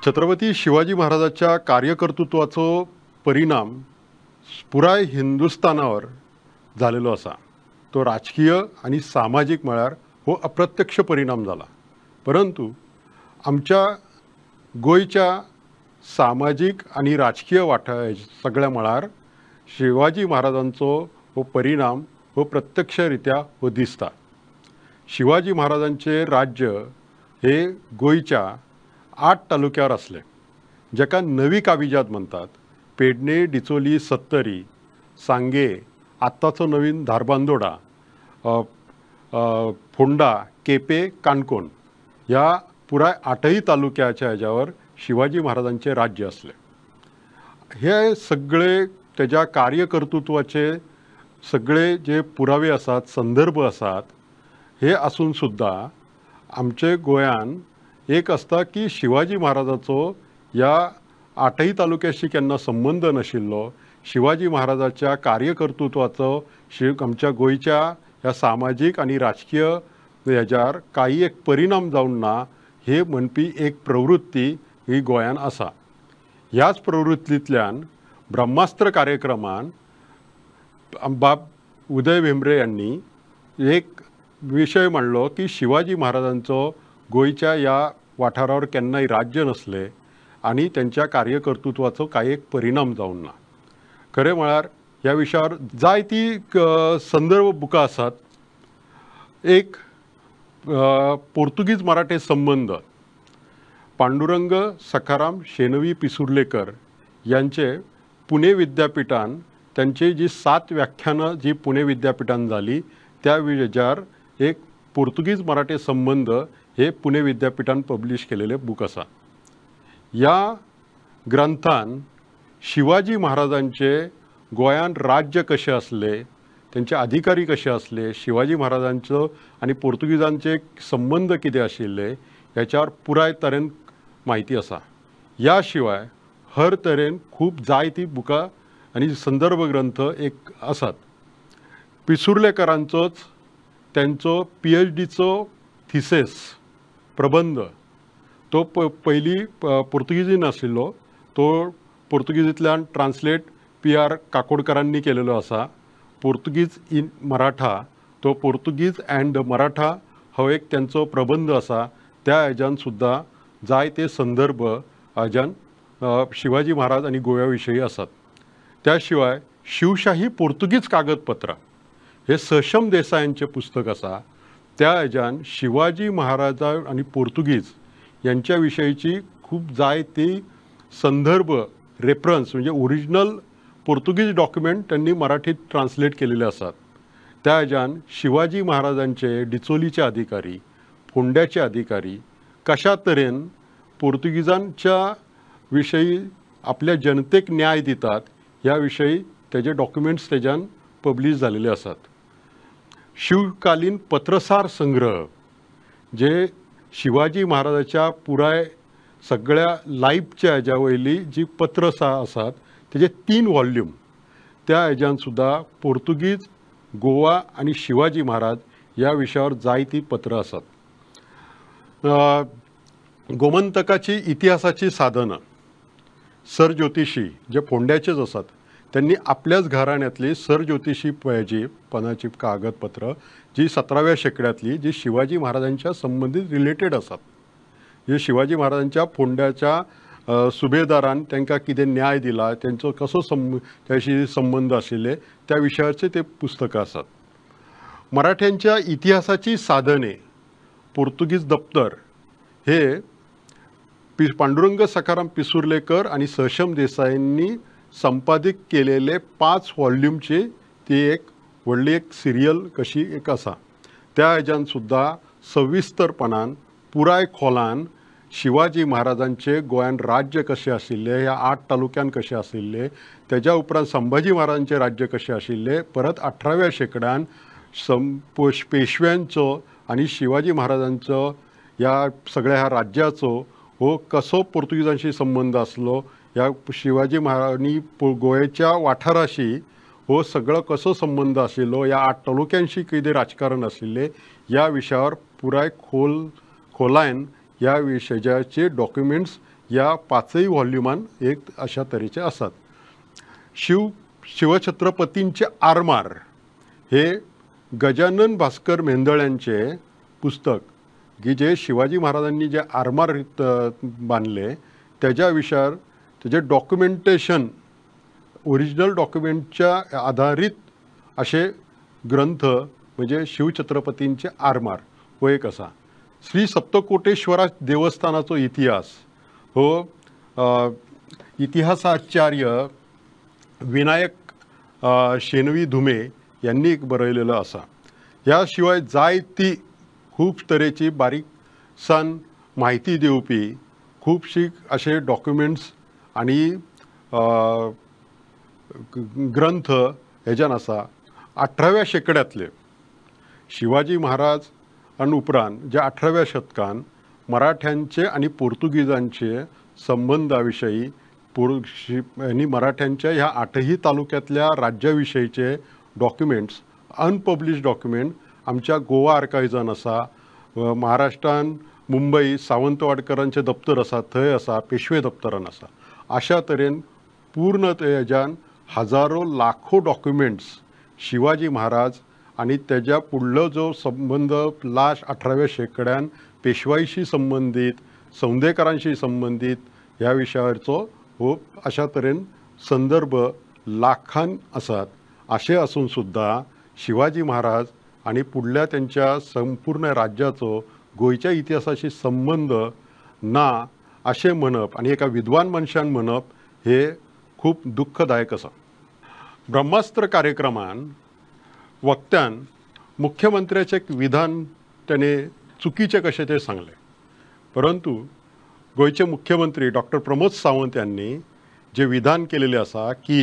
छत्रपती शिवाजी महाराजाच्या कार्यकर्तृत्वाचो परिणाम पुराय हिंदुस्तानावर जालेलो आसा। तो राजकीय आनी सामाजीक म्हळ्यार हो अप्रत्यक्ष परिणाम जाला, परंतु आमच्या गोंयच्या सामाजीक आनी राजकीय वाठार सगळ्या मळार शिवाजी महाराजांचो हो परिणाम हो प्रत्यक्षरित्या हो दिसता। शिवाजी महाराजांचे राज्य हे गोंयच्या 8 तालुक्यार आसले, जाका नवी काबिजाद म्हणतात। पेडणे, डिचोली, सत्तरी, सांगे, आत्ताचो नवीन धारबांदोडा, फोंडा, केपे, काणकोण ह्या पुराय 8 तालुक्याच्या हेज्यावर शिवाजी महाराजांचे राज्य आसले। हे सगळे तेज्या कार्यकर्तृत्वाचे सगळे जे पुरावे आसात, संदर्भ आसात, हे आसून सुद्दां आमचे गोंयान एक आसता की शिवाजी महाराजाचो ह्या 8 तालुक्याशी केन्ना संबंद नाशिल्लो। शिवाजी महाराजाच्या कार्यकर्तृत्वाचो आमच्या गोंयच्या ह्या सामाजीक आनी राजकीय हेज्यार काही एक परिणाम जावन ना हे म्हणपी एक प्रवृत्ती ही गोंयान आसा। ह्याच प्रवृत्तींतल्यान ब्रह्मास्त्र कार्यक्रमान बाब उदय भेंब्रे यांनी एक विशय मांडलो की शिवाजी महाराजांचो गोंयच्या ह्या वाठारावर केन्नाय राज्य नसले आनी तेंच्या कार्यकर्तृत्वाचो कांय एक परिणाम जावन ना। खरें म्हळ्यार ह्या विशयार जायती संदर्भ बुकां आसात। एक पोर्तुगीज मराठे संबंध पांडुरंग सखाराम शेनवी पिसुर्लेकर यांचे पुणे विद्यापीठान त्यांची जी 7 व्याख्यानं जी पुणे विद्यापीठान झाली त्या विषयार एक पोर्तुगीज मराठे संबंध हे पुणे विद्यापीठान पब्लिश केलेले बूक आसा। ह्या ग्रंथान शिवाजी महाराजांचे गोंयान राज्य कशें आसले, तेंचे अधिकारी कशे आसले, शिवाजी महाराजांचो आनी पोर्तुगीजांचे संबंध कितें आशिल्ले हेच्यावर पुराय तरेन म्हायती आसा। ह्या शिवाय हर तरेन खूब जायती बुकां आनी संदर्भ ग्रंथ एक आसात। पिसुर्लेकरांचोच तेंचो PhDचो थिसेस प्रबंध तो पयलीं पोर्तुगीजीन आशिल्लो, तो पोर्तुगीजींतल्यान ट्रान्सलेट PR काकोडकरांनी केलेलो आसा। पोर्तुगीज इन मराठा तो पोर्तुगीज अँड मराठा हो एक तेंचो प्रबंध आसा। त्या हेज्यान सुद्दां जायते संदर्भ हेज्यान शिवाजी महाराज आनी गोव्या विशयी आसात। त्या शिवाय शिवशाही पोर्तुगीज कागदपत्रां हे सशम देसायांचें पुस्तक आसा। त्या हेज्यान शिवाजी महाराजा आनी पोर्तुगीज यांच्या विशयीची खूब जायती संदर्भ रेफरन्स म्हणजे ओरिजिनल पोर्तुगीज डॉक्युमेंट त्यांनी मराठीत ट्रान्सलेट केलेले आसात। त्या हेज्यान शिवाजी महाराजांचे डिचोलीचे अधिकारी, फोंड्याचे अधिकारी कशा तरेन पोर्तुगीजांच्या विशयी आपल्या जनतेक न्याय दितात ह्या विशयी तेजे डॉक्युमेंट्स तेज्यान पब्लिश जालेले आसात। शिवकालीन पत्रसार संग्रह जे शिवाजी महाराजाच्या पुराय सगळ्या लायफच्या हेज्या वयली जी पत्रसार आसात तेजे 3 वॉल्यूम त्या हेज्यान सुद्दां पोर्तुगीज गोवा आनी शिवाजी महाराज ह्या विशयावर जायती पत्रां आसात। गोमंतकाची इतिहासाची साधनां सरज्योतिषी जे फोंड्याचेच आसात त्यांनी आपल्याच घराण्यांतली सरज्योतिषी जी पनाची कागदपत्र जी 17व्या शेंकड्यांतली जी शिवाजी महाराजांच्या संबंदीत रिलेटेड आसात, जे शिवाजी महाराजांच्या फोंड्याच्या सुभेदारान तांकां कितें न्याय दिला, तेंचो कसो त्याशी संबंद आशिल्ले त्या विशयाचे ते पुस्तकां आसात। मराठ्यांच्या इतिहासाची साधने पोर्तुगीज दप्तर हे पांडुरंग सखाराम पिसुर्लेकर आनी सशम देसायांनी संपादित केलेले 5 वॉल्यूमची ती एक व्हडली एक सिरियल कशी एक आसा। त्या हेज्यान सुद्दां सविस्तरपणान पुराय खोलान शिवाजी महाराजांचे गोंयान राज्य कशें आशिल्लें, ह्या 8 तालुक्यान कशें आशिल्लें, तेज्या उपरांत संभाजी महाराजांचें राज्य कशें आशिल्लें, परत 18व्या शेंकड्यान पेशव्यांचो आनी शिवाजी महाराजांचो ह्या सगळ्या ह्या राज्याचो हो कसो पोर्तुगीजांशी संबंद आसलो, ह्या शिवाजी महाराजांनी गोंयच्या वाठाराशी हो सगळो कसो संबंद आशिल्लो, ह्या 8 तालुक्यांशी कितें राजकारण आशिल्लें ह्या विशयावर पुराय खोलायन ह्या विशयाचे डॉक्युमेंट्स ह्या 5 व्हॉल्युमान एक अशा तरेचे आसात. शिवछत्रपतींचे आरमार हे गजानन भास्कर मेंदळ्यांचे पुस्तक की जे शिवाजी महाराजांनी जे आरमार बांदले तेज्या विशयार तेजे डॉक्युमेंटेशन ओरिजिनल डॉक्युमेंटच्या आधारीत अशे ग्रंथ म्हणजे शिवछत्रपतींचे आरमार हो एक आसा. श्री सप्तकोटेश्वरा देवस्थानाचो इतिहास हो इतिहासाचार्य विनायक शेनवी धुमे यांनी बरयलेलो आसा. ह्या शिवाय जायती खूब तरेची बारीकसान म्हायती दिवपी खुबशी अशे डॉक्युमेंट्स आनी ग्रंथ हेज्यान आसा. 18व्या शेंकड्यांतले शिवाजी महाराज आनी उपरांत जे 18व्या शतकान मराठ्यांचे आनी पोर्तुगीजांचे संबंदा विशयी आनी मराठ्यांच्या ह्या 8 तालुक्यांतल्या राज्या विशयीचे डॉक्युमेंट्स अनपब्लिश डॉक्युमेंट आमच्या गोवा आर्कायव्जान आसा, महाराष्ट्रान मुंबई सावंतवाडकरांचें दप्तर आसा थंय आसा, पेशवे दप्तरान आसा. अशा तरेन पूर्ण हेज्यान हजारो लाखो डॉक्युमेंट्स शिवाजी महाराज आनी तेज्या फुडलो जो संबंद लास्ट 18व्या शेंकड्यान पेशवाईशी संबंदीत सौंदेकरांशी संबंदीत ह्या विशयाचो हो अशा तरेन संदर्भ लाखान आसात. अशें आसून सुद्दां शिवाजी महाराज आनी फुडल्या तेंच्या संपूर्ण राज्याचो गोंयच्या इतिहासाशी संबंद ना अशें म्हणप आनी एका विद्वान मनशान म्हणप हे खूब दुःखदायक आसा. ब्रह्मास्त्र कार्यक्रमान वक्त्यान मुख्यमंत्र्याचें एक विधान तेणें चुकीचें कशें तें सांगलें, परंतु गोंयचे मुख्यमंत्री डॉक्टर प्रमोद सावंत यांनी जे विधान केलेलें आसा की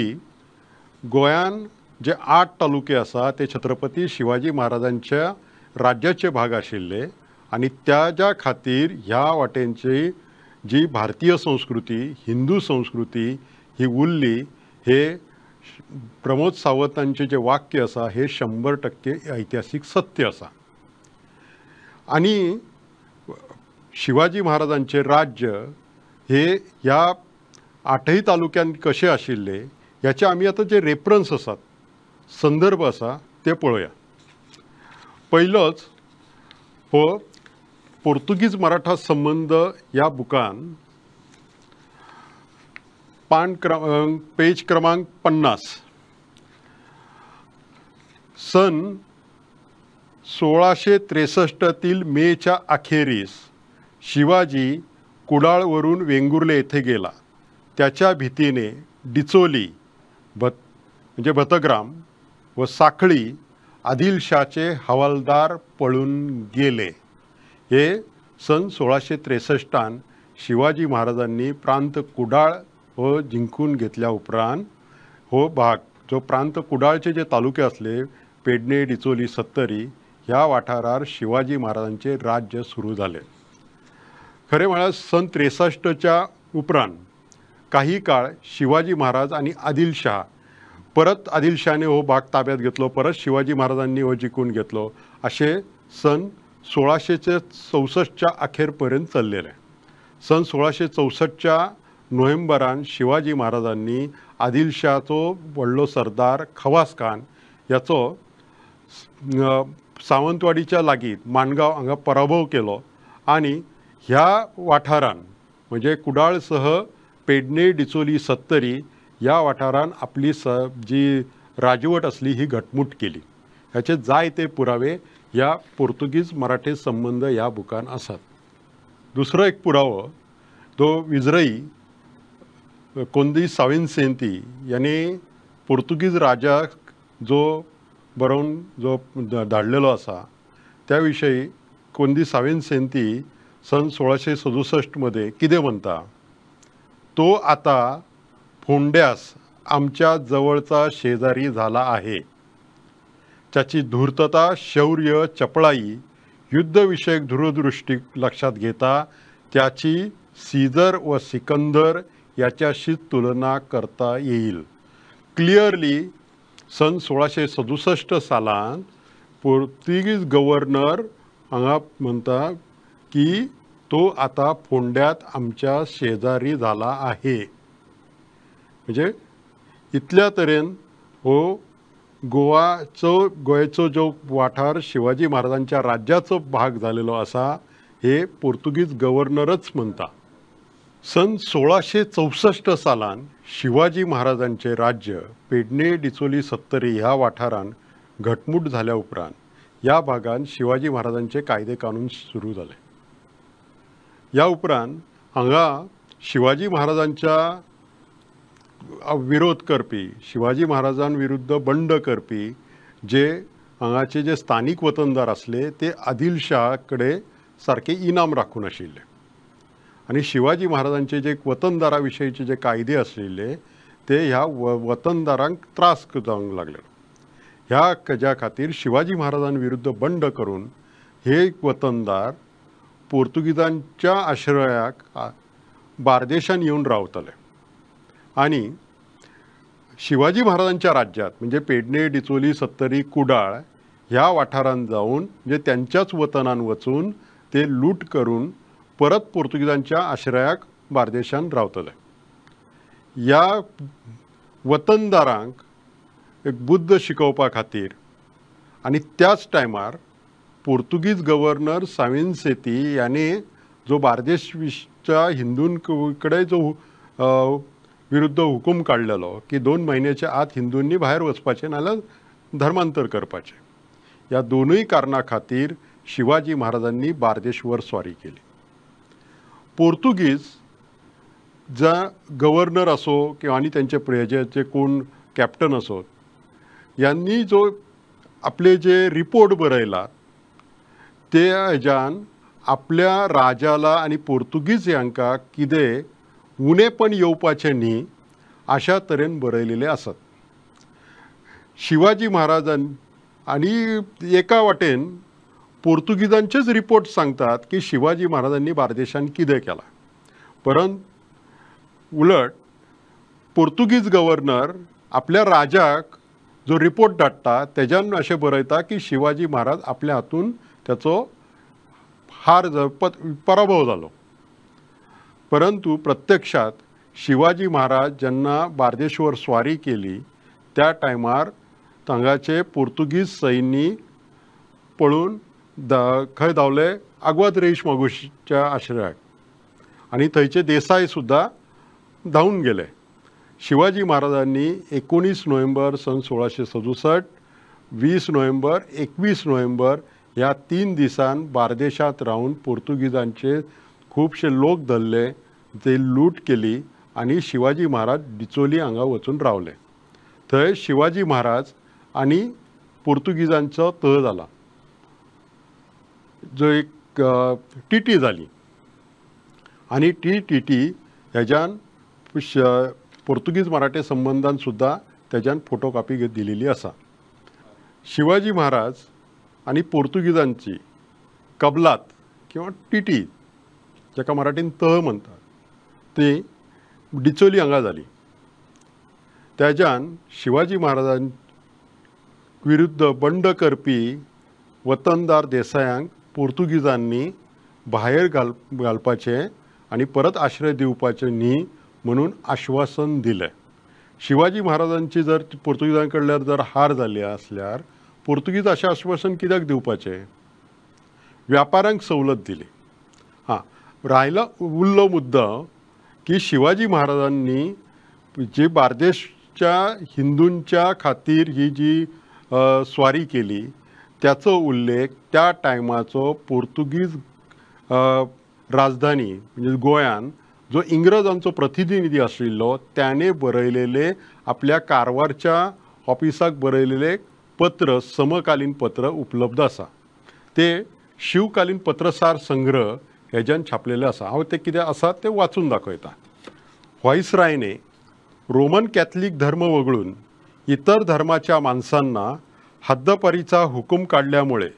गोंयान जे 8 तालुके आसा ते छत्रपती शिवाजी महाराजांच्या राज्याचे भाग आशिल्ले आनी त्याज्या खातीर ह्या वाटेंची जी भारतीय संस्कृती हिंदू संस्कृती ही उरली हे प्रमोद सावंतांचे जे वाक्य आसा हे 100% ऐतिहासीक सत्य आसा. आनी शिवाजी महाराजांचे राज्य हे ह्या 8 तालुक्यांत कशें आशिल्ले ह्याचे आमी आतां जे रेफरन्स आसात संदर्भ आसा ते पळोवया. पयलोच हो पोर्तुगीज मराठा संबंद ह्या बुकान पान पेज क्रमांक 50 सन 1663 मेच्या अखेरीस शिवाजी कुडाळवरून वेंगुर्ले येथे गेला. त्याच्या भीतीने डिचोली म्हणजे भतग्राम व साखळी आदिलशाहचे हवालदार पळून गेले. हे सन 1663 शिवाजी महाराजांनी प्रांत कुडाळ हो जिंकून घेतल्या उपरांत हो भाग जो प्रांत कुडाळचे जे तालुके आसले पेडणे डिचोली सत्तरी ह्या वाठारार शिवाजी महाराजांचे राज्य सुरू जालें. खरें म्हळ्यार सन 63च्या उपरांत काही काळ शिवाजी महाराज आनी आदिलशाह परत आदिलशाहने हो भाग ताब्यात घेतलो, परत शिवाजी महाराजांनी हो जिखून घेतलो अशें सन 1664च्या अखेरपर्यंत चल्लेलें. सन 1664च्या नोव्हेंबरान शिवाजी महाराजांनी आदिलशाहचो व्हडलो सरदार खवास खान ह्याचो सावंतवाडीच्या लागीं माणगांव हांगा पराभव केलो आनी ह्या वाठारान म्हणजे कुडाळसह पेडणे डिचोली सत्तरी ह्या वाठारान आपली जी राजवट आसली ही घटमूट केली. ह्याचे जायते पुरावे ह्या पोर्तुगीज मराठी संबंद ह्या बुकान आसात. दुसरो एक पुरावो तो विजरई कोंदी साविनसेंती यांनी पोर्तुगीज राजाक जो बरोवन जो धाडलेलो आसा त्या विशयी कोंदी साविनसेंती सन 1667 मध्ये कितें म्हणटा, तो आता फोंड्यास आमच्या जवळचा शेजारी झाला आहे, त्याची धूर्तता शौर्य चपळाई युद्धविषयक दूरदृष्टी लक्षात घेता त्याची सीझर व सिकंदर याच्याशी तुलना करता येईल. क्लिअरली सन 1667 सालान पोर्तुगीज गव्हर्नर हांगा म्हणटा की तो आता फोंड्यात आमच्या शेजारी झाला आहे। म्हणजे इतल्या तरेन हो गोवाचो गोंयचो जो वाठार शिवाजी महाराजांच्या राज्याचो भाग जालेलो आसा हे पोर्तुगीज गव्हर्नरच म्हणता। सन 1664 सालान शिवाजी महाराजांचे राज्य पेडणे डिचोली सत्तरी ह्या वाठारान घटमूट झाल्या उपरांत ह्या भागान शिवाजी महाराजांचे कायदे कानून सुरू जाले। ह्या उपरांत हांगा शिवाजी महाराजांच्या विरोध करपी, शिवाजी महाराजां विरुद्ध बंड करपी जे हांगाचे जे स्थानीक वतनदार आसले ते आदिलशाह कडेन सारके इनाम राखून आशिल्ले आनी शिवाजी महाराजांचे जे वतनदारा विशयीचे जे कायदे आशिल्ले ते ह्या वतनदारांक त्रास जावंक लागले। ह्या कज्या खातीर शिवाजी महाराजां विरुद्ध बंड करून हे वतनदार पोर्तुगीजांच्या आश्रयाक बार्देशान येवन रावताले आनी शिवाजी महाराजांच्या राज्यात म्हणजे पेडणे डिचोली सत्तरी कुडाळ ह्या वाठारांत जावन म्हणजे त्यांच्याच वतनान वचून ते लूट करून परत पोर्तुगीजांच्या आश्रयाक बार्देशान रावतले। ह्या वतनदारांक एक बुद्द शिकोवपा खातीर आनी त्याच टायमार पोर्तुगीज गव्हर्नर साविन सेती याने जो बार्देशच्या हिंदूं कडेन जो विरुद्ध हुकूम काडलेलो की 2 म्हयन्याच्या आत हिंदूंनी भायर वचपाचें नाल्यार धर्मांतर करपाचें, ह्या दोनूय कारणां खातीर शिवाजी महाराजांनी बार्देशवर स्वारी केली। पोर्तुगीज जा गव्हर्नर असो किंवा आनी त्यांचे हेजे कोण कॅप्टन असो यांनी जो आपले जे रिपोर्ट बरयला ते हेज्यान आपल्या राजाला आनी पोर्तुगीज हांकां कितें उणेपण येवपाचें न्ही अशा तरेन बरयलेले आसात। शिवाजी महाराजान आनी एका वाटेन पोर्तुगीजांचेच रिपोर्ट सांगतात की शिवाजी महाराजांनी बार्देशान कितें केलां, परंत उलट पोर्तुगीज गव्हर्नर आपल्या राजाक जो रिपोर्ट धाडटा तेज्यान अशें बरयता की शिवाजी महाराज आपल्या हातून त्याचो हार पराभव जालो। परंतु प्रत्यक्षात शिवाजी महाराज जेन्ना बार्देशवर स्वारी केली त्या टायमार थांगाचे पोर्तुगीज सैनी पळून खंय धांवले, आग्वाद रेईश मागुशच्या आश्रयाक आनी थंयचे देसाय सुद्दां धांवून गेले। शिवाजी महाराजांनी 19 नोव्हेंबर सन 1667, 20 नोव्हेंबर, 21 नोव्हेंबर ह्या 3 दिसान बार्देशांत रावन पोर्तुगीजांचे खुबशे लोक धरले, ते लूट केली आनी शिवाजी महाराज डिचोली हांगा वचून रावले। थंय शिवाजी महाराज आनी पोर्तुगीजांचो तह जाला, जो एक टिटी जाली आनी ती टिटी हेज्यान पोर्तुगीज मराठे संबंदान सुद्दां तेज्यान फोटो कॉपी दिलेली आसा। शिवाजी महाराज आनी पोर्तुगीजांची कबलात किंवा टिटी जाका मराठीन तह म्हणतात ती डिचोली हांगा जाली। तेज्यान शिवाजी महाराजां विरुद्ध बंड करपी वतनदार देसायांक पोर्तुगीजांनी भायर घालपाचें आनी परत आश्रय दिवपाचें न्ही म्हणून आश्वासन दिलें। शिवाजी महाराजांची जर पोर्तुगीजां कडल्यान जर हार जाली आसल्यार पोर्तुगीज अशें आश्वासन कित्याक दिवपाचें? व्यापाऱ्यांक सवलत दिली। हां, रायला उरलो मुद्दो की शिवाजी महाराजांनी जी बार्देशच्या हिंदूंच्या खातीर ही जी स्वारी केली त्याचो उल्लेख त्या टायमाचो पोर्तुगीज राजधानी म्हणजे गोंयान जो इंग्रजांचो प्रतिनिधी आशिल्लो त्याने बरयलेले आपल्या कारवारच्या ऑफिसाक बरयलेले पत्र, समकालीन पत्र उपलब्ध आसा। ते शिवकालीन पत्रसार संग्रह हेज्यान छापलेले आसा। हांव ते कितें आसा ते वाचून दाखयता। व्हायसरायने रोमन कॅथलिक धर्म वगळून इतर धर्माच्या माणसांना हद्दपारीचा हुकूम काढल्यामुळे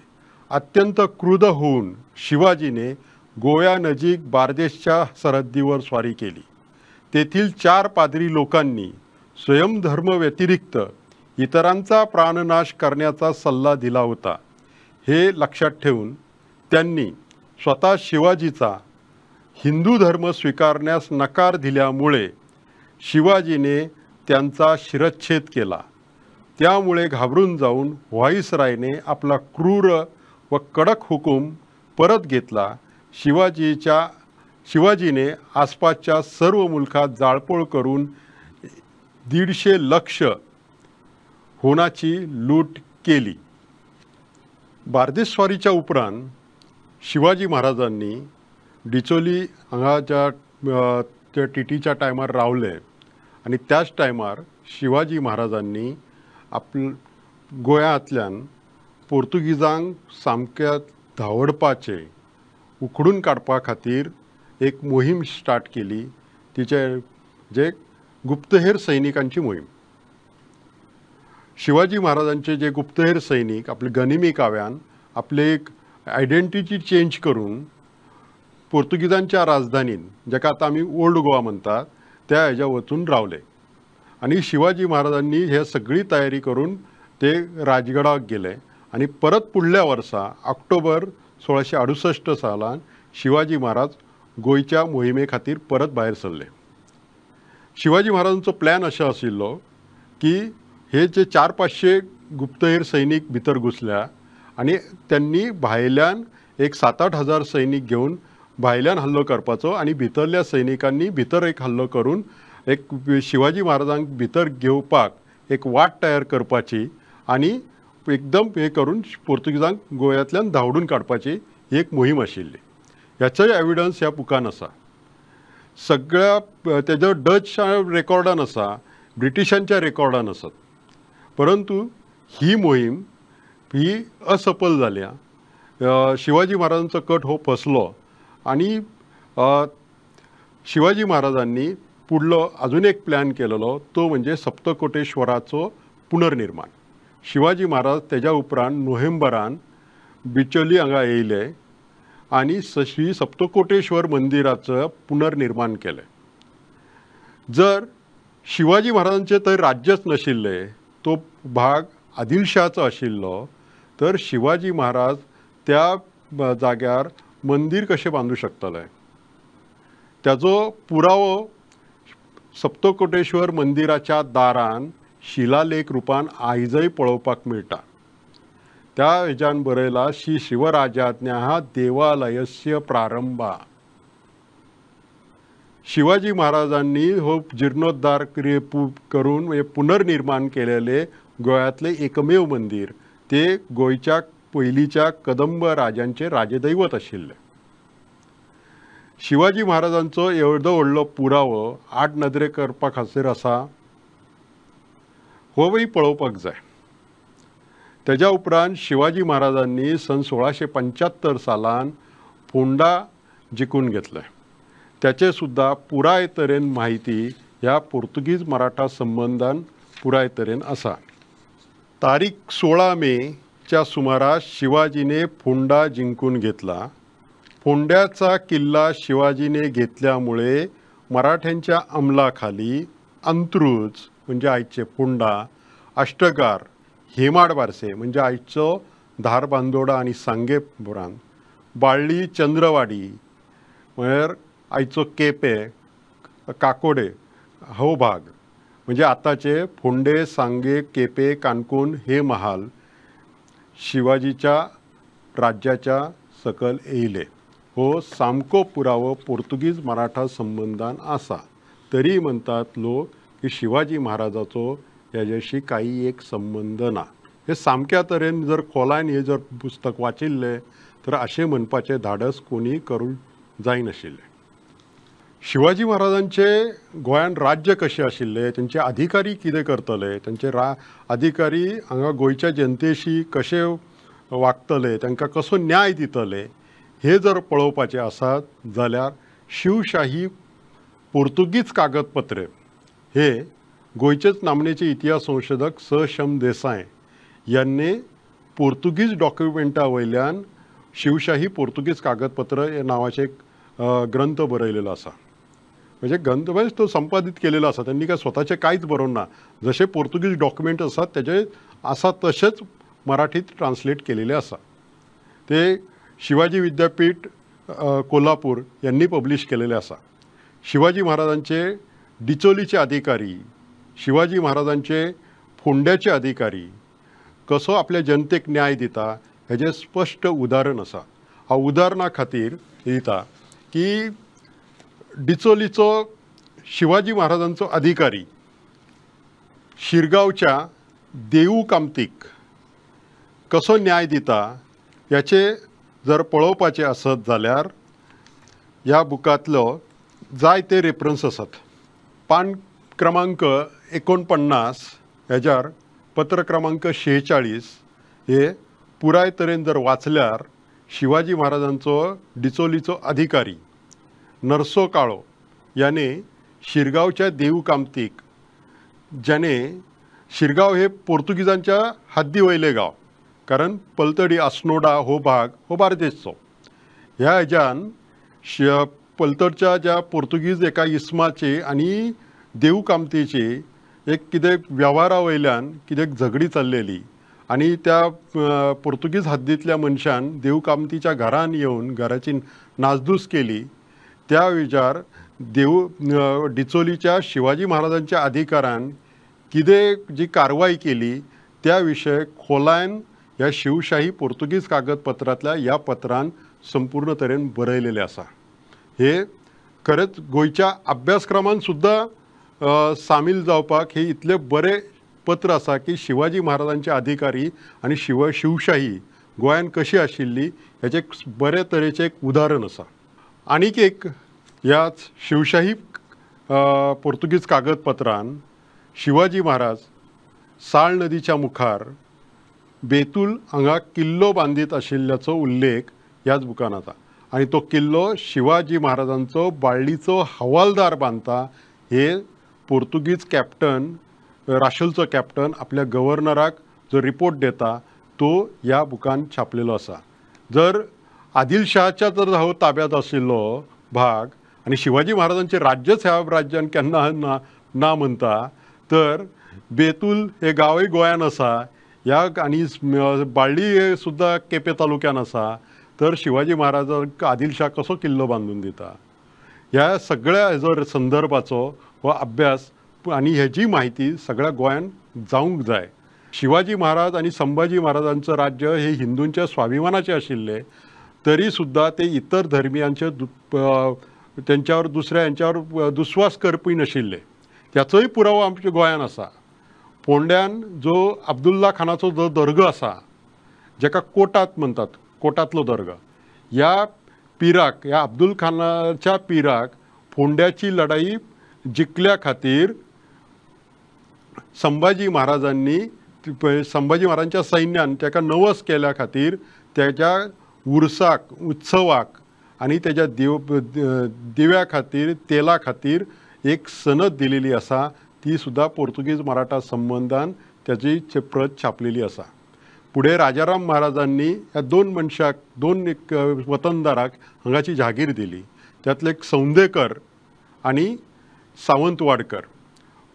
अत्यंत क्रुद्ध होऊन शिवाजीने गोव्यानजीक बार्देशच्या सरहद्दीवर स्वारी केली। तेथील 4 पादरी लोकांनी स्वयंधर्म व्यतिरिक्त इतरांचा प्राणनाश करण्याचा सल्ला दिला होता हे लक्षात ठेवून त्यांनी स्वतः शिवाजीचा हिंदू धर्म स्वीकारण्यास नकार दिल्यामुळे शिवाजीने त्यांचा शिरच्छेद केला। त्यामुळे घाबरून जाऊन व्हाईसरायने आपला क्रूर व कडक हुकूम परत घेतला। शिवाजीने आसपासच्या सर्व मुलखात जाळपोळ करून 150 लक्ष होनाची लूट केली। बारदेस्वारीच्या उपरांत शिवाजी महाराजांनी डिचोली हांगा ज्या त्या टिटीच्या टायमार रावले आनी त्याच टायमार शिवाजी महाराजांनी आपल गोंयांतल्यान पोर्तुगीजांक सामक्या धांवडपाचें उखडून काडपा खातीर एक मोहीम स्टार्ट केली, तिचे जे गुप्तहेर सैनिकांची मोहीम। शिवाजी महाराजांचे जे गुप्तहेर सैनिक आपले गनिमी काव्यान आपले एक आयडेंटिटी चेंज करून पोर्तुगीजांच्या राजधानीन जाका आतां आमी ओल्ड गोवा म्हणतात त्या हेज्या वचून रावले आनी शिवाजी महाराजांनी हे सगळी तयारी करून ते राजगडाक गेले आनी परत फुडल्या वर्सा ऑक्टोबर 1668 सालान शिवाजी महाराज गोंयच्या मोहिमे खातीर परत भायर सरले। शिवाजी महाराजांचो प्लॅन अशें आशिल्लो की हे जे 400-500 गुप्तहेर सैनिक भितर घुसल्या आनी त्यांनी भायल्यान एक 7-8 हजार सैनिक घेवन भायल्यान हल्लो करपाचो आनी भितरल्या सैनिकांनी भितर एक हल्लो करून एक शिवाजी महाराजांक भितर घेवपाक एक वाट तयार करपाची आनी एकदम हे करून पोर्तुगीजांक गोंयांतल्यान धांवडून काडपाची ही एक मोहीम आशिल्ली। ह्याचोय एविडन्स ह्या बुकान आसा। सगळ्या तेजो डच रेकॉर्डान आसा, ब्रिटिशांच्या रेकॉर्डान आसात, परंतु ही मोहीम ही असफल जाल्या। शिवाजी महाराजांचो कट हो फसलो आनी शिवाजी महाराजांनी फुडलो अजून एक प्लॅन केलेलो तो म्हणजे सप्तकोटेश्वराचो पुनर्निर्माण। शिवाजी महाराज तेज्या उपरांत नोव्हेंबरान बिचोली हांगा येयले आनी श्री सप्तकोटेश्वर मंदिराचो पुनर्निर्माण केलें। जर शिवाजी महाराजांचें थंय राज्यच नाशिल्लें, तो भाग आदिलशाहाचो आशिल्लो, तर शिवाजी महाराज त्या जाग्यार मंदीर कशें बांदूं शकतले? ताजो पुरावो सप्तकोटेश्वर मंदिराच्या दारान शिलालेख रुपान आयजय पळोवपाक मेळटा। त्या हेज्यान बरयला, श्री शिवराजाज्ञा देवालयस्य प्रारंभा। शिवाजी महाराजांनी हो जिर्णोद्धार करून म्हणजे पुनर्निर्माण केलेले गोंयांतलें एकमेव मंदीर ते गोंयच्या पयलींच्या कदंब राजांचे राजदैवत आशिल्लें। शिवाजी महाराजांचो एवढो व्हडलो पुरावो आड नदरे करपा खातीर आसा होवूय पळोवपाक जाय। तेज्या उपरांत शिवाजी महाराजांनी सन 1675 सालान फोंडा जिखून घेतलें। त्याचे सुद्दां पुराय तरेन म्हायती ह्या पोर्तुगीज मराठा संबंदान पुराय तरेन आसा। तारीख 16 मेच्या सुमारास शिवाजीने फोंडा जिंकून घेतला। फोंड्याचा किल्ला शिवाजीने घेतल्यामुळे मराठ्यांच्या अंमलाखाली अंत्रुज म्हणजे आयचे फोंडा, अष्टगार, हेमाड बारसे म्हणजे आयचो धारबांदोडा आनी सांगे प्रांत, बाळ्ळी, चंद्रवाडी म्हळ्यार आयचो केपें, काकोडे हो भाग म्हणजे आतांचे फोंडे, सांगे, केपें, काणकोण हे महाल शिवाजीच्या राज्याच्या सकल येयले। हो सामको पुरावो पोर्तुगीज मराठा संबंदान आसा। तरी म्हणटात लोक की शिवाजी महाराजाचो हेज्याशी काही एक संबंद ना। हे सामक्या तरेन जर खोलायन हे जर पुस्तक वाचिल्लें तर अशें म्हणपाचें धाडस कोणी करूंक जायनाशिल्लें। शिवाजी महाराजांचे गोंयान राज्य कशें आशिल्लें, तेंचे अधिकारी कितें करतले, तेंचे अधिकारी हांगा गोंयच्या जनतेशी कशे वागतले, तांकां कसो न्याय दितले हे जर पळोवपाचें आसात जाल्यार शिवशाही पोर्तुगीज कागदपत्र हे गोंयचेच नामनेचे इतिहास संशोधक स शम देसाय यांनी पोर्तुगीज डॉक्युमेंटा वयल्यान शिवशाही पोर्तुगीज कागदपत्र हे नांवाचें एक ग्रंथ बरयलेलो आसा। म्हणजे ग्रंथ म्हणजे तो संपादीत केलेलो आसा, त्यांनी काय स्वताचें कांयच बरोवंक ना, जशे पोर्तुगीज डॉक्युमेंट आसात तेजे आसा तशेंच मराठीत ट्रान्सलेट केलेले आसा। ते शिवाजी विद्यापीठ कोल्हापूर यांनी पब्लिश केलेले आसा. शिवाजी महाराजांचे डिचोलीचे अधिकारी, शिवाजी महाराजांचे फोंड्याचे अधिकारी कसो आपल्या जनतेक न्याय दिता हेजें स्पश्ट उदाहरण आसा. हांव उदाहरणा खातीर दिता की डिचोलीचो शिवाजी महाराजांचो अधिकारी शिरगांवच्या देऊ कामतीक कसो न्याय दिता ह्याचे जर पळोवपाचें आसत जाल्यार ह्या बुकांतलो जायते रेफरन्स आसात. पान क्रमांक 49 हेज्यार पत्र क्रमांक 46 हे पुराय तरेन जर वाचल्यार शिवाजी महाराजांचो डिचोलीचो अधिकारी नरसो काळो याने शिरगांवच्या देऊ कामतीक, ज्याने शिरगांव हे पोर्तुगीजांच्या हद्दी वयले गांव, कारण पलतडी अस्नोडा हो भाग हो बार्देसचो, ह्या हेज्यान पलतडच्या ज्या पोर्तुगीज एका इस्माचे आनी देऊ कामतीची एक कितें वेव्हारा वयल्यान कितें झगडी चल्लेली आनी त्या पोर्तुगीज हद्दींतल्या मनशान देऊ कामतीच्या घरान येवन घराची नासधूस केली. त्या विचार देऊ डिचोलीच्या शिवाजी महाराजांच्या अधिकारान कितें जी कारवाय केली त्या विशय खोलायन ह्या शिवशाही पोर्तुगीज कागदपत्रांतल्या ह्या पत्रान संपूर्ण तरेन बरयलेलें आसा. हे खरेंच गोंयच्या अभ्यासक्रमान सुद्दां सामील जावपाक हे इतले बरें पत्र आसा की शिवाजी महाराजांचे अधिकारी आनी शिवशाही गोंयान कशी आशिल्ली हेचें बरे तरेचें एक उदाहरण आसा. आनीक एक ह्याच शिवशाही पोर्तुगीज कागदपत्रान शिवाजी महाराज साळ नदीच्या मुखार बेतूल हांगा किल्लो बांदीत आशिल्ल्याचो उल्लेख ह्याच बुकान आसा आनी तो किल्लो शिवाजी महाराजांचो बाळ्ळीचो हवालदार बांदता हे पोर्तुगीज कॅप्टन राशेलचो कॅप्टन आपल्या गव्हर्नराक जो रिपोर्ट दिता तो ह्या बुकान छापलेलो आसा. जर आदिलशहाच्या जर हो ताब्यांत आशिल्लो भाग आनी शिवाजी महाराजांचें राज्यच ह्या राज्यान केन्ना ना ना म्हणटा तर बेतूल हे गांवय गोंयान आसा ह्या आनी बाळ्ळी हे सुद्दां केपें तालुक्यान आसा, तर शिवाजी महाराजांक आदिलशाह कसो किल्लो बांदून दिता ह्या सगळ्या हेजो संदर्भाचो हो अभ्यास आनी हेजी म्हायती सगळ्या गोंयान जावंक जाय. शिवाजी महाराज आनी संभाजी महाराजांचो राज्य हे हिंदूंच्या स्वाभिमानाचें आशिल्लें तरी सुद्दां ते इतर धर्मियांचे तेंच्यावर दुसऱ्या हेंच्यावर दुस्वास करपी नाशिल्ले. त्याचोय पुरावो आमच्या गोंयान आसा. फोंड्यान जो अब्दुल्ला खानाचो जो दर्गो आसा जेका कोटात म्हणटात, कोटांतलो दर्गो, ह्या पिराक ह्या अब्दुल खानाच्या पिराक फोंड्याची लढाई जिखल्या खातीर संभाजी महाराजांनी संभाजी महाराजांच्या सैन्यान ताका नवस केल्या खातीर तेच्या उर्साक उत्सवाक आनी तेच्या दिव्या खातीर तेला खातीर एक सनद दिलेली आसा ती सुद्दां पोर्तुगीज मराठा संबंदान ताची प्रत छापलेली आसा. फुडें राजाराम महाराजांनी ह्या दोन मनशाक दोन एक वतनदाराक हांगाची जागीर दिली, त्यातले एक सौंदेकर आनी सावंतवाडकर.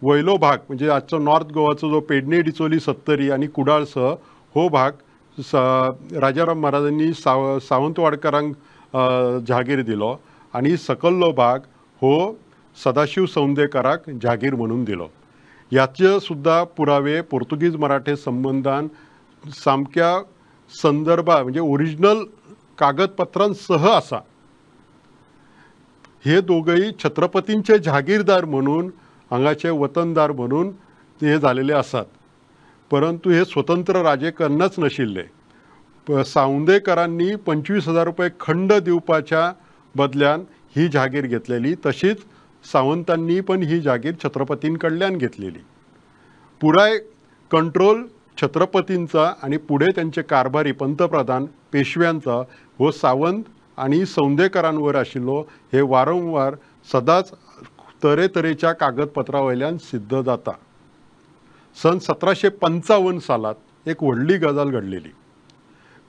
वयलो भाग म्हणजे आजचो नॉर्थ गोवाचो जो पेडणे डिचोली सत्तरी आनी कुडाळसह हो भाग राजाराम महाराजांनी सावंतवाडकरांक जागीर दिलो आनी सकल्लो भाग हो सदाशिव सौंदेकराक जागीर म्हणून दिलो. ह्याचे सुद्दां पुरावे पोर्तुगीज मराठे संबंदान सामक्या संदर्भा म्हणजे ओरिजिनल कागदपत्रांसह आसा. हे दोगय छत्रपतींचे जागीरदार म्हणून हांगाचे वतनदार म्हणून हे जालेले आसात, परंतु हे स्वतंत्र राजे केन्नाच नाशिल्ले. सावंदेकरांनी 25,000 रुपये खंड दिवपाच्या बदल्यान ही जागीर घेतलेली, तशीच सावंतांनी पण ही जागीर छत्रपतींकडल्यान घेतलेली. पुराय कंट्रोल छत्रपतींचा आणि पुढे त्यांचे कारभारी पंतप्रधान पेशव्यांचा हो सावंत आणि सौंदेकरांवर आशिल्लो हे वारंवार सदांच तरेतरेच्या कागदपत्रा वयल्यान सिद्ध जाता. सन 1755 सालांत एक व्हडली गजाल घडलेली.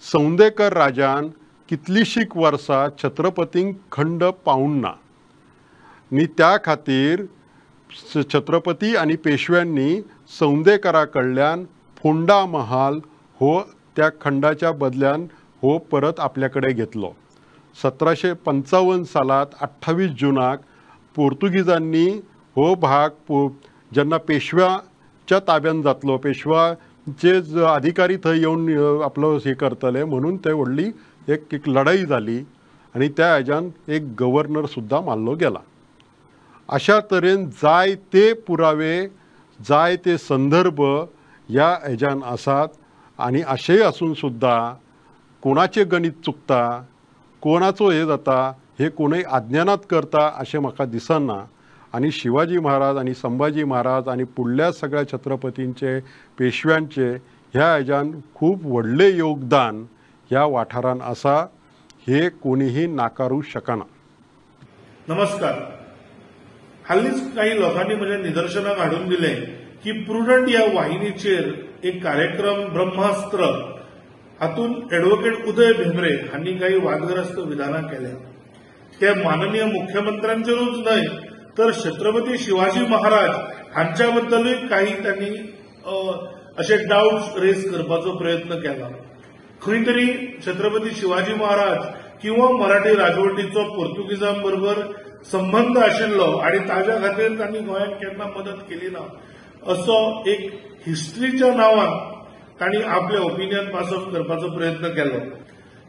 सौंदेकर राजान कितलीशीक वर्सां छत्रपतींक खंड पावूंक ना आनी त्या खातीर छत्रपती आनी पेशव्यांनी सौंदेकरा कडल्यान फोंडा महाल हो त्या खंडाच्या बदल्यान हो परत आपल्या कडेन घेतलो. 1755 सालांत 28 जुनाक पोर्तुगीजांनी हो भाग जेन्ना पेशव्याच्या ताब्यान जातलो, पेशवाचे अधिकारी थंय येवन आपलो हे करतले म्हणून ते व्हडली एक लढाई जाली आनी त्या हेज्यान एक गव्हर्नर सुद्दां मारलो गेला. अशा तरेन जायते पुरावे, जायते संदर्भ ह्या हेज्यान आसात आनी अशेंय आसून सुद्दां कोणाचें गणीत चुकता, कोणाचो हे जाता, हे कोणूय अज्ञानात करता अशें म्हाका दिसना. आनी शिवाजी महाराज आनी संभाजी महाराज आनी फुडल्या सगळ्या छत्रपतींचे, पेशव्यांचे ह्या हेज्यान खूब व्हडलें योगदान ह्या वाठारान आसा, हे कोणीही नाकारू शकना. नमस्कार. हालींच काही लोकांनी म्हज्या निदर्शनाक हाडून दिलें की प्रुडंट ह्या वाहिनीचेर एक कार्यक्रम ब्रह्मास्त्र हातूंत एडवोकेट उदय भेंब्रे हांणी काही वादग्रस्त विधानां केल्या. ते माननीय मुख्यमंत्र्यांचेरूच न्हय तर छत्रपती शिवाजी महाराज हांच्या बद्दलूय काही त्यांनी अशे डावट्स रेज करपाचो प्रयत्न केला. खंय तरी छत्रपती शिवाजी महाराज किंवा मराठी राजवटीचो पोर्तुगीजां बरोबर संबंद आशिल्लो आनी ताज्या खातीर तांणी गोंयांक केन्ना मदत केली ना असो एक हिस्ट्रीच्या नांवान तांणी आपले ओपिनियन पास ऑफ करपाचो प्रयत्न केलो.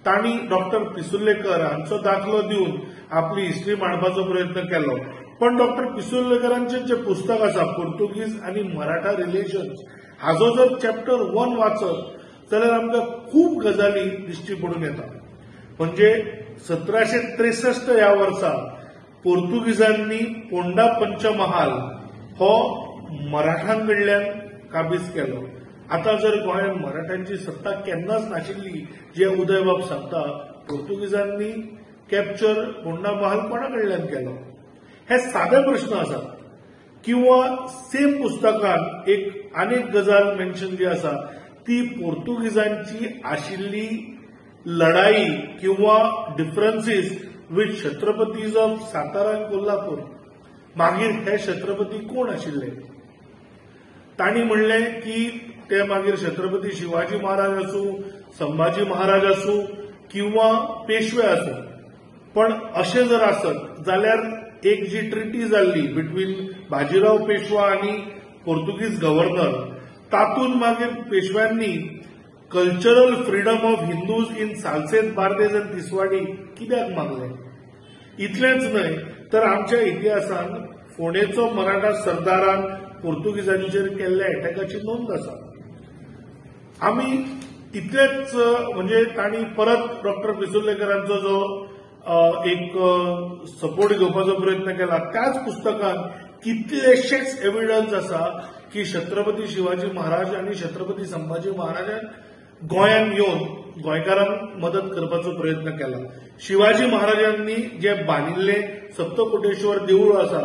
तांणी डॉक्टर पिसुर्लेकर हांचो दाखलो दिवन आपली हिस्ट्री मांडपाचो प्रयत्न केलो. पण डॉक्टर पिसुर्लेकरांचें जें पुस्तक आसा पोर्तुगीज आनी मराठा रिलेशन्स हाजो जर चॅप्टर 1 वाचत जाल्यार आमकां खूब गजाली दिश्टी पडून येता. म्हणजे 1763 ह्या वर्सा पोर्तुगीजांनी पोंडा पंचमहाल हो मराठां कडल्यान काबीज केलो. आतां जर गोंयांत मराठ्यांची सत्ता केन्नाच नाशिल्ली, जे उदयबाब सांगता, पोर्तुगीजांनी कॅप्चर पोंडा महाल कोणा कडल्यान केलो, हे सादे प्रश्न आसात. किंवा सेम पुस्तकान एक आनीक गजाल मेन्शन जी आसा ती पोर्तुगीजांची आशिल्ली लढाई किंवा differences with Chhatrapatis of Satara आनी कोल्हापूर. मागीर हे छत्रपती कोण आशिल्ले? तांणी म्हणलें की ते मागीर छत्रपती शिवाजी महाराज आसूं, संभाजी महाराज आसूं किंवा पेशवे आसूं. पण अशें जर आसत जाल्यार एक जी ट्रिटी जाल्ली बिटवीन बाजीराव पेशवा आनी पोर्तुगीज गव्हर्नर, तातूंत मागीर पेशव्यांनी cultural freedom of Hindus in Salcete, Bardez आनी तिसवाडी कित्याक मागलें? इतलेंच न्हय तर आमच्या इतिहासांत फोंडेचो मराठा सरदारान पोर्तुगीजांचेर केल्ल्या अटॅकाची नोंद आसा. आमी इतलेच म्हणजे तांणी परत डॉक्टर पिसुर्लेकरांचो जो एक सपोर्ट घेवपाचो प्रयत्न केला, त्याच पुस्तकांत कितलेशेच एविडन्स आसा की छत्रपती शिवाजी महाराज आनी छत्रपती संभाजी महाराजान गोंयांत येवन गोंयकारांक मदत करपाचो प्रयत्न केला. शिवाजी महाराजांनी जे बांदिल्लें सप्तकोटेश्वर देवूळ आसा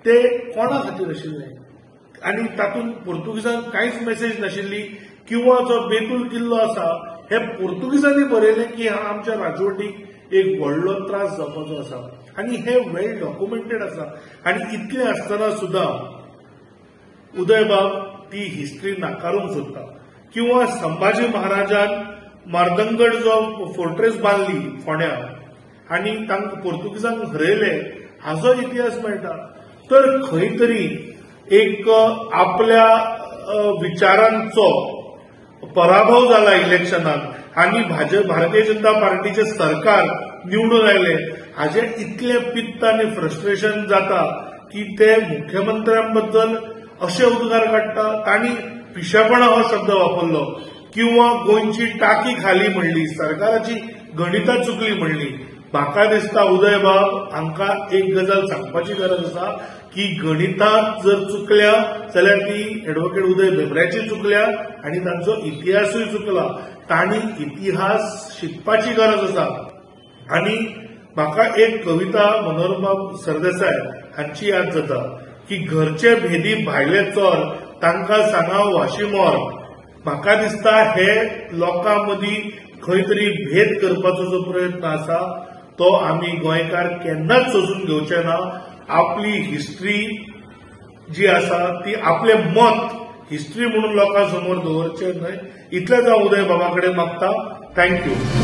ते कोणा खातीर आशिल्लें आनी तातूंत पोर्तुगीजांक कांयच मेसेज नाशिल्ली, किंवा जो बेतूल किल्लो आसा हे पोर्तुगीजांनी बरयलें की हा आमच्या राजवटीक एक व्हडलो त्रास जावपाचो आसा आनी हे वेल डॉक्युमेंटेड आसा. आनी इतलें आसतना सुद्दां उदयबाब ती हिस्ट्री नाकारूंक सोदता. किंवा संभाजी महाराजान मार्दंगड जो फोर्ट्रेस बांदली फोंड्या आनी तांकां पोर्तुगीजांक हरयले हाजो इतिहास मेळटा. तर खंय तरी एक आपल्या विचारांचो पराभव जाला इलेक्शनात आनी भारतीय जनता पार्टीचें सरकार निवडून आयलें, हाजें इतलें पित्त आनी फ्रस्ट्रेशन जाता की ते मुख्यमंत्र्यां बद्दल अशे उद्गार काडटा. तांणी पिशेपणा हो शब्द वापरलो किंवा गोंयची टाकी खाली म्हणली, सरकाराची गणितां चुकली म्हणली. म्हाका दिसता उदयबाब हांकां एक गजाल सांगपाची गरज आसा की गणितां जर चुकल्या जाल्यार ती एडवोकेट उदय भेंब्र्याची चुकल्या आनी तांचो इतिहासूय चुकला. तांणी इतिहास शिकपाची गरज आसा. आनी म्हाका एक कविता मनोहरबाब सरदेसाय हांची याद जाता की घरचे भेदी भायले चोर तांकां सांगा वाशीमोर. म्हाका दिसता हे लोकां मदीं खंय तरी भेद करपाचो जो प्रयत्न आसा तो आमी गोंयकार केन्नाच सोसून घेवचे ना. आपली हिस्ट्री जी आसा ती आपलें मत हिस्ट्री म्हणून लोकां समोर दवरचें न्हय, इतलेंच हांव उदय बाबा कडेन मागता. Thank you.